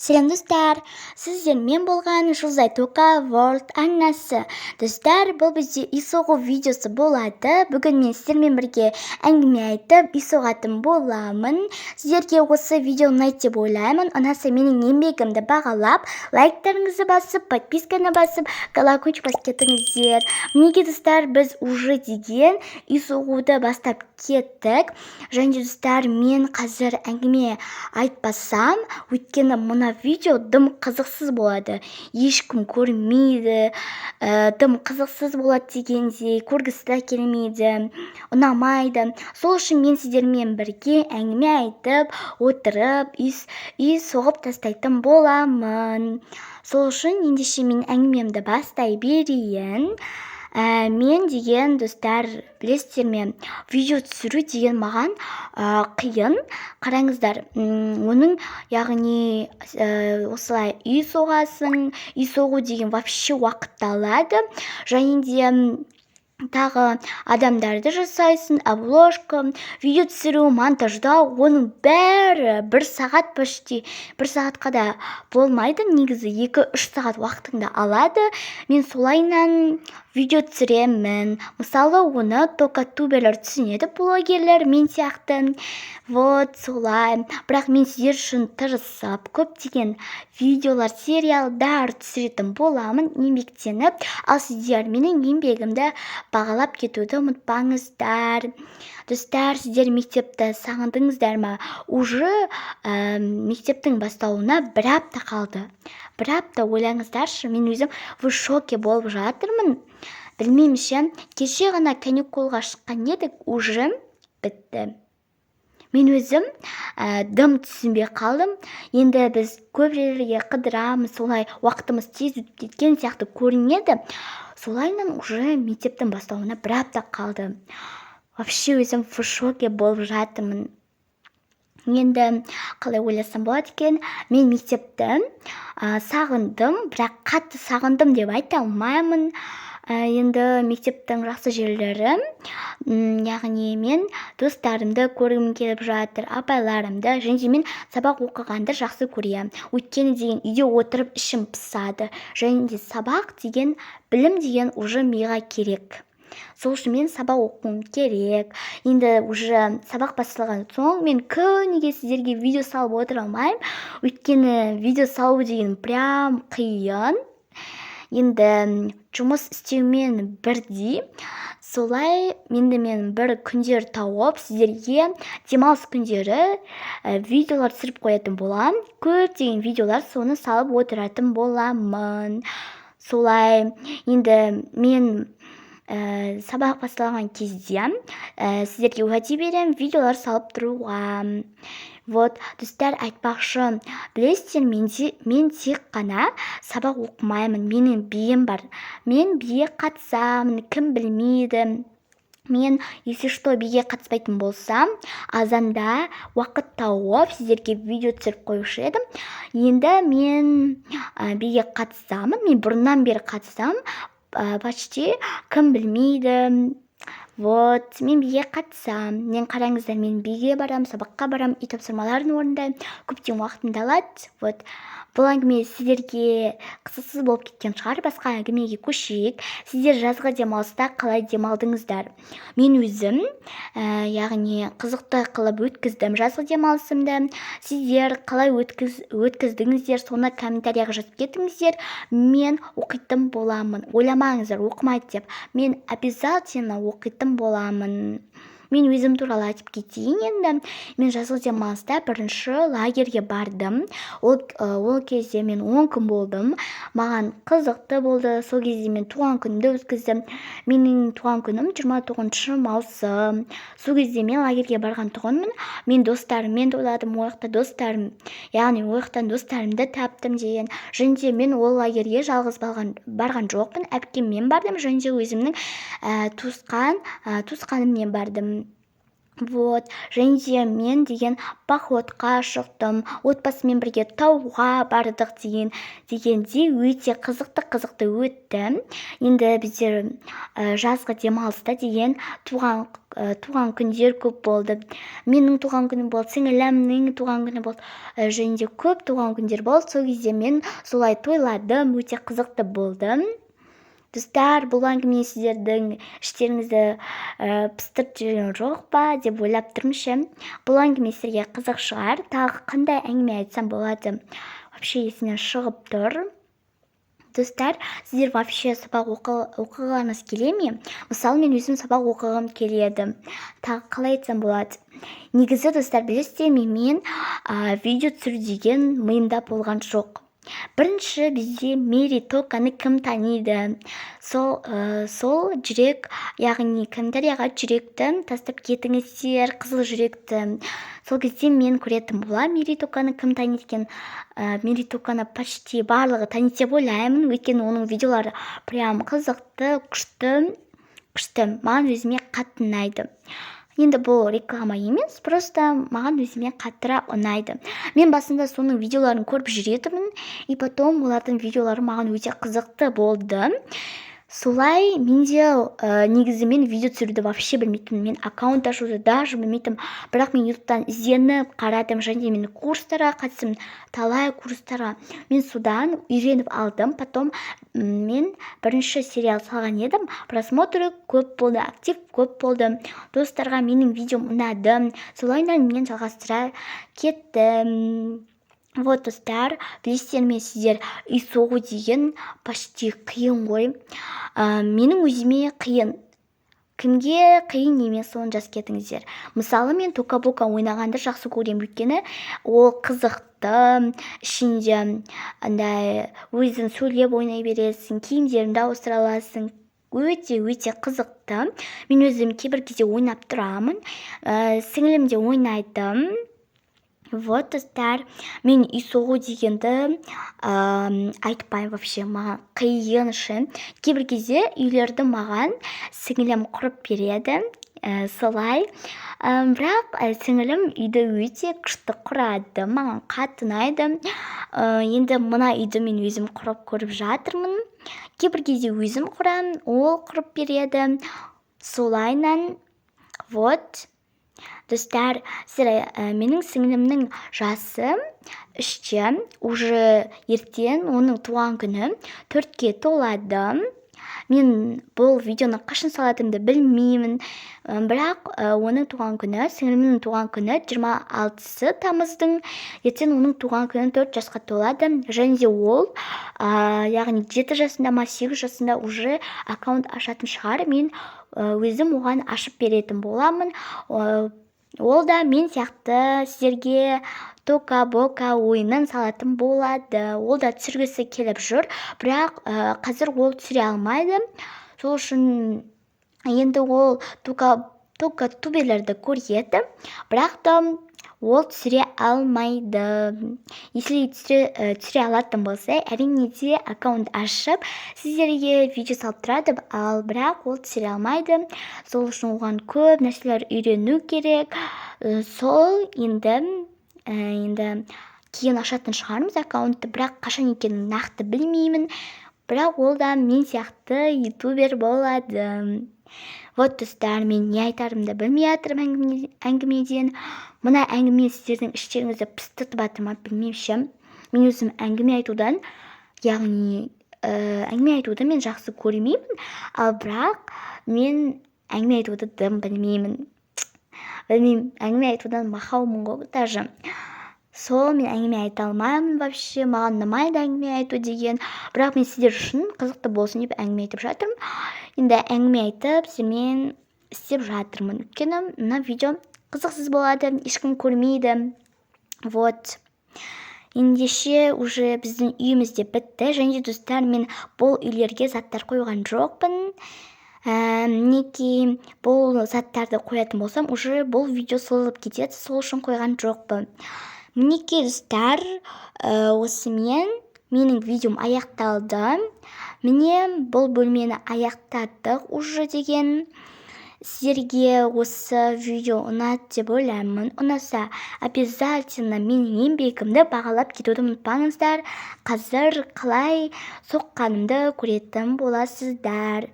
Сәлем, достар! Сіздермен болған Жұлдызай Тока World арнасы. Достар, бұл бізде үй соғу видеосы болады. Бүгін мен сіздермен бірге әңгіме айтып, үй соғатын боламын. Сіздерге осы видео ұнайды деп ойлаймын. Ұнаса, менің еңбегімді бағалап, лайктарыңызды басып, подписканы басып, колокольчик басып кетіңіздер. Мінекей, достар, біз уже деген үй соғуды бастап кеттік. Және де, достар, мен қазір әңгіме айтпасам, өйткені мына видео дым қызықсыз болады, ешкім көрмейді, дым қызықсыз болады дегендей, көргісі де келмейді, ұнамайды. Сол үшін мен сіздермен бірге әңгіме айтып отырып, үй соғып тастайтын боламын. Сол үшін ендеше мен әңгімемді бастай берейін. Мен деген, достар, білесіздер ме, видео түсіру деген маған қиын. Қараңыздар, оның яғни осылай үй соғасың, үй соғу деген вообще уақытты алады. Және де тағы адамдарды жасайсың, обложка, видео түсіру, монтаждау, оның бәрі бір сағат, почти бір сағатқа да болмайды негізі, 2-3 сағат уақытыңды алады. Мен солайынан видео түсіремін. Мысалы, оны только туберлер түсінеді, блогерлер мен сияқты. Вот солай. Бірақ мен сіздер үшін тырысып, көптеген видеолар, сериалдар түсіретін боламын, еңбектеніп. Ал сіздер менің еңбегімді бағалап кетуді ұмытпаңыздар. Достар, сіздер мектепті сағындыңыздар ма? Уже мектептің басталуына бір апта қалды, бір апта, ойлаңыздаршы. Мен өзім в шоке болып жатырмын. Білмеймін ше, кеше ғана каникулға шыққан едік, уже бітті. Мен өзім дым түсінбей қалдым. Енді біз көп жерлерге қыдырамыз, солай уақытымыз тез өтіп кеткен сияқты көрінеді. Солайынан уже мектептің басталуына бір апта қалды. Вообще өзім в шоке болып жатырмын. Енді қалай ойласам болады екен? Мен мектепті сағындым, бірақ қатты сағындым деп айта алмаймын. Енді мектептің жақсы жерлері, яғни мен достарымды көргім келіп жатыр, апайларымды. Және де мен сабақ оқығанды жақсы көремін, өйткені деген үйде отырып ішім пысады. Және де сабақ деген, білім деген уже миға керек. Сол үшін мен сабақ оқуым керек. Енді уже сабақ басталған соң, мен күніге сіздерге видео салып отыра алмаймын, өйткені видео салу деген прям қиын, енді жұмыс істеумен бірдей. Солай енді мен бір күндер тауып, сіздерге демалыс күндері видеолар түсіріп қоятын боламын. Көптеген видеолар, соны салып отыратын боламын. Солай енді мен сабақ басталған кезде сіздерге уәде беремін видеолар салып тұруға. Вот, достар, айтпақшы, білесіздер, менде, мен тек қана сабақ оқымаймын, менің биім бар, мен биге қатысамын. Кім білмейді? Мен, если что, биге қатыспайтын болсам, азанда уақыт тауып, сіздерге видео түсіріп қоюшы едім. Енді мен биге қатысамын, мен бұрыннан бері қатысамын почти. Кім білмейді? Вот мен биге қатысамын. Мен, қараңыздар, мен биге барамын, сабаққа барамын, үй тапсырмаларын орындаймын, көптеген уақытымды алады. Вот бұл әңгіме сіздерге қызықсыз болып кеткен шығар, басқа әңгімеге көшейік. Сіздер жазғы демалыста қалай демалдыңыздар? Мен өзім яғни қызықты қылып өткіздім жазғы демалысымды. Сіздер қалай өткіздіңіздер, соны комментарияға жазып кетіңіздер. Мен оқитын боламын, ойламаңыздар оқымайды деп, мен обязательно оқитын боламын. Мен өзім туралы айтып кетейін. Енді мен жазғы демалыста бірінші лагерьге бардым. Ол кезде мен 10 күн болдым, маған қызықты болды. Сол кезде мен туған күнімді өткіздім. Менің туған күнім 29 маусым. Сол кезде мен лагерьге барған тұғынмын. Мен достарыммен тойладым ол жақта, достарым, яғни ол жақтан достарымды таптым деген. Және де мен ол лагерьге жалғыз барған жоқпын, әпкеммен бардым және де өзімнің туысқаныммен бардым. Вот, және де мен деген походқа шықтым, отбасымен бірге тауға бардық дегендей, өте қызықты өтті. Енді біздер жазғы демалыста деген туған күндер көп болды. Менің туған күнім болды, сіңілімнің туған күні болды, және де көп туған күндер болды. Сол кезде мен солай тойладым, өте қызықты болды. Достар, бұл әңгіме сіздердің іштеріңізді пыстырып жіберген жоқ па деп ойлап тұрмын ше. Бұл әңгіме сіздерге қызық шығар. Тағы қандай әңгіме айтсам болады, вообще есімнен шығып тұр. Достар, сіздер вообще сабақ оқығыңыз келе ме? Мысалы, мен өзім сабақ оқығым келеді. Тағы қалай айтсам болады? Негізі, достар, білесіздер ме, мен видео түсіру деген миымда болған жоқ. Бірінші бізде Мери Токаны кім таниды? Сол жүрек, яғни комментарияға жүректі тастап кетіңіздер, қызыл жүректі. Сол кезде мен көретін боламын, Мери Токаны кім таниды екен. Мери Токаны почти барлығы таниды деп ойлаймын, өйткені оның видеолары прям қызықты, күшті, күшті, маған өзіме қатты ұнайды. Енді бұл реклама емес, просто маған өзіме қаттырақ ұнайды. Мен басында соның видеоларын көріп жүретінмін, и потом олардың видеолары маған өте қызықты болды. Солай менде негізі мен видео түсіруді вообще білмейтінмін, мен аккаунт ашуды даже білмейтінмін. Бірақ мен Ютубтан ізденіп қарадым және де мен курстарға қатыстым, талай курстарға. Мен содан үйреніп алдым. Потом мен бірінші сериал салған едім, просмотры көп болды, актив көп болды, достарға менің видеом ұнады. Солайынан мен жалғастыра кеттім. Вот, достар, білесіздер ме сіздер, үй соғу деген почти қиын ғой. Менің өзіме қиын. Кімге қиын емес, соны жазып кетіңіздер. Мысалы, мен Тока Бока ойнағанды жақсы көремін, өйткені ол қызықты. Ішінде андай өзің сөйлеп ойнай бересің, киімдеріңді ауыстыра аласың, өте, өте қызықты. Мен өзім кейбір кезде ойнап тұрамын, сіңілім де ойнайды. Вот, достар, мен үй соғу дегенді айтпаймын, вообще маған қиын ше. Кейбір кезде үйлерді маған сіңілім құрып береді, солай. Бірақ сіңілім үйді өте күшті құрады, маған қатты ұнайды. Енді мына үйді мен өзім құрып көріп жатырмын. Кейбір кезде өзім құрамын, ол құрып береді, солайынан. Вот, достар, сіздер, менің сіңілімнің жасы 3-те уже, ертең оның туған күні, 4-ке толады. Мен бұл видеоны қашан салатынымды білмеймін, бірақ оның туған күні, сіңілімнің туған күні 26 тамыздың. Ертең оның туған күні, 4 жасқа толады. Және де ол, яғни 7 жасында ма, 8 жасында уже аккаунт ашатын шығар. Мен өзім оған ашып беретін боламын. Ол да мен сияқты сіздерге Тока Бока ойынын салатын болады. Ол да түсіргісі келіп жүр, бірақ қазір ол түсіре алмайды. Сол үшін енді ол тока туберлерді көреді, бірақ та ол түсіре алмайды. Если түсіре алатын болса, әрине де аккаунт ашып, сіздерге видео салып тұрады. Ал бірақ ол түсіре алмайды, сол үшін оған көп нәрселер үйрену керек. Сол енді кейін ашатын шығармыз аккаунтты, бірақ қашан екенін нақты білмеймін. Бірақ ол да мен сияқты ютубер болады. Вот, достар, мен не айтарымды білмей жатырмын әңгімеден. Мына әңгіме сіздердің іштеріңізді пыстыртып жатыр ма, білмеймін ше. Мен өзім әңгіме айтудан, яғни әңгіме айтуды мен жақсы көрмеймін, ал бірақ мен әңгіме айтуды дым білмеймін. Білмеймін, әңгіме айтудан махаумын ғой даже. Сол мен әңгіме айта алмаймын вообще, маған ұнамайды әңгіме айту деген. Бірақ мен сіздер үшін қызықты болсын деп әңгіме айтып жатырмын. Енді әңгіме айтып, сіздермен істеп жатырмын, өйткені мына видео қызықсыз болады, ешкім көрмейді. Вот, ендеше уже біздің үйіміз де бітті. Және де, достар, мен бұл үйлерге заттар қойған жоқпын. Мінекей, бұл заттарды қоятын болсам, уже бұл видео созылып кетеді, сол үшін қойған жоқпын. Мінекей, достар, осымен менің видеом аяқталды. Міне, бұл бөлмені аяқтадық уже деген. Сіздерге осы видео ұнады деп ойлаймын. Ұнаса, обязательно менің еңбегімді бағалап кетуді ұмытпаңыздар. Қазір қалай соққанымды көретін боласыздар.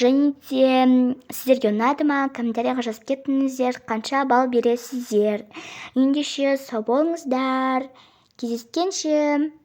Және де сіздерге ұнады ма, комментарийға жазып кетіңіздер, қанша балл бересіздер. Ендеше, сау болыңыздар, кездескенше!